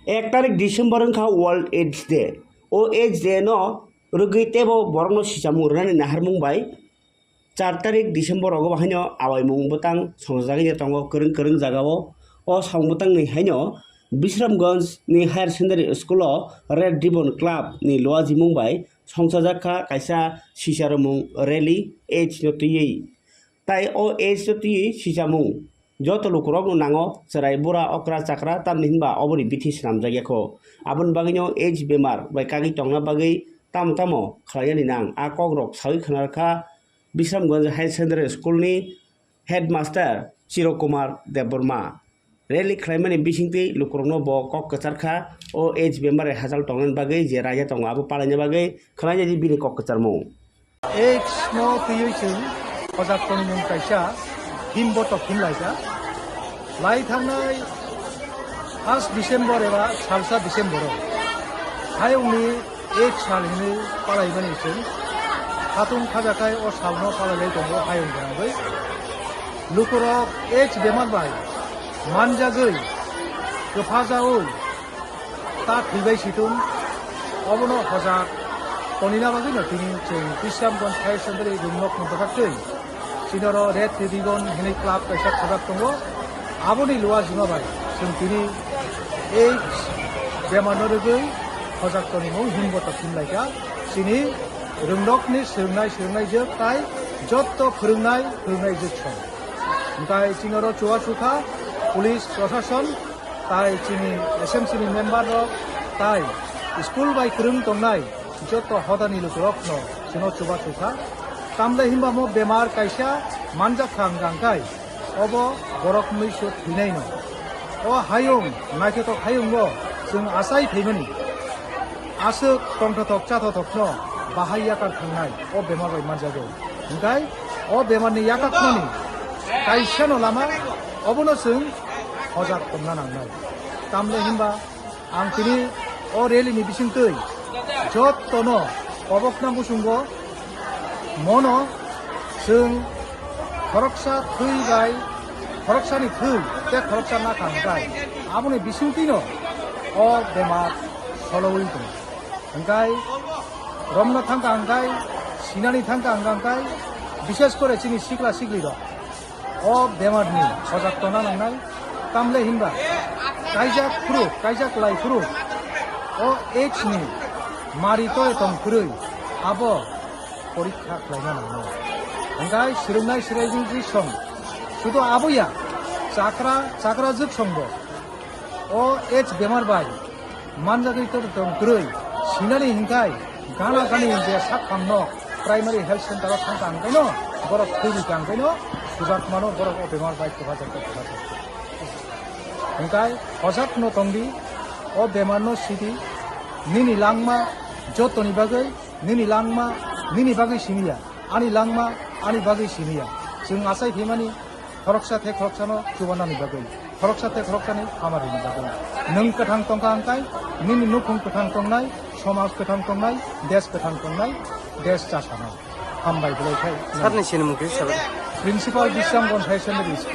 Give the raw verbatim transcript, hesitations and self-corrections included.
Ek tarik December wngkha World AIDS Day. O AIDS Day no rwgwi teibo borokno sichamung rwnani naharmung bai char tarik December rogo haino awaimung bwtang songchajagwi tongo kwrwng kwrwng jagao. O samung bwtangni haino Bisramganj ni Higher Secondary School o Red Ribbon Club ni luajimung bai songchajak kha kaisa sicharwmung rally AIDS no twiwi. Tai o AIDS no twiwi sichamung joto lukurokno nango, chwrai, bura, okra, chakra, tamni hinba oboni bithi swnamjak ya kho. Aboni bagwino AIDS bemar bai kagwi tongna bagwi tamo tamo khlainani nang, a kokrok sawi khna rwkha Bisramganj Higher Secondary School ni Headmaster Chiro Kumar Debbarma. Rally khlaimani bisingtwi lukurokno bo kok kwchar kha, o AIDS bemar bai hachal tongnani bagwi je raida tongo abo palaina bagwi. Khwlainani bini kok kwcharmung. AIDS no twiwi chwng hojak tonimung kaisa himbotok himlaijak. Lai thangnai first December eba salsa December o hayungni AIDS sal hinwi palaimani chwng khatung khajakhai o salno palailai tongo hayung gwnangwi. Lukurok AIDS bemar bai manjagwi kwphajaui ta thwibai situng. Obono hojak tonina bagwino tini chwng Krishnamganj Higher Secondary Rungnokni bwkhaktwi chini oro Red Ribbon hinwi club kaisa khajak tongo. Aboni luajima bai chwng tini AIDS bemarno rwgwi hojak tonimung himbotok himlaikha chini Rungnokni swrwngnai swrwngnaijwk tai jotto phwrwngnai phwrwngnaijwk song. Hwnkhe chini oro chubachu kha police, prosason, tai chini S M C ni member rok, tai school bai kwrwng tongnai joto hodani lukurokno chwngno chubachu kha. Tamle hinba mo bemar kaisa manjak kha hwnkha hwnkhe obo borok mui se thwinaino. O hayung, naithothok hayungo chwng achai phaimani. Aswk tongthothok chathothokno bahai yakar thangnai o bemar bai manjagwi. Hwnkhe o bemarni yakakmani kaisano lama, obono chwng hojak tongna nangnai. Tamle hinba ang tini o rally ni bisingtwi jottono kobokna muchungo mono chwng khoroksa thwi bai khoroksani thwi tei khoroksa nakha hwnkhe aboni bisingtwino o bemar solowi tongo. Hwnkhe romna thangkha hwnkhe, sinani thangkha hwnkhe, bishes kore chini sikla siklirok o bemarni hojak tongna nangnai. Tamle hinba kaijak phuru, kaijak lai phuru o AIDS ni mari tore tong phurwi abo porikha khlaina nangnai. Hwnkhe swrwngnai swrwngnaijwk song sudu aboya chakra, chakra jwk songbo o AIDS bemar bai manjagwi tong tong kwrwi sinani hwnkhe gana gani je sak phangno primary health center o thangkha hwnkhaino borok thwibikha hwnkhaino sujakmano borok o bemar bai kwphajakha kwphajakha. Hwnkhe hojakno tongdi, o bemarno sidi, nini langma jotoni bagwi, nini langma nini bagwi siniya, ani langma ani bagwi siniya. Chwng achai phaimani khoroksa tei khoroksano chubanani bagwi, khoroksa tei khoroksani hamarini bagwi. Nwng kwthang tongkha hwnkhe nini nukhung kwthang tongnai, somaj kwthang tongnai, desh kwthang tongnai, desh chasanai. Hambai belai khai. Sarni sinimung khe sir? Principal Bisram Gonthai Secondary School.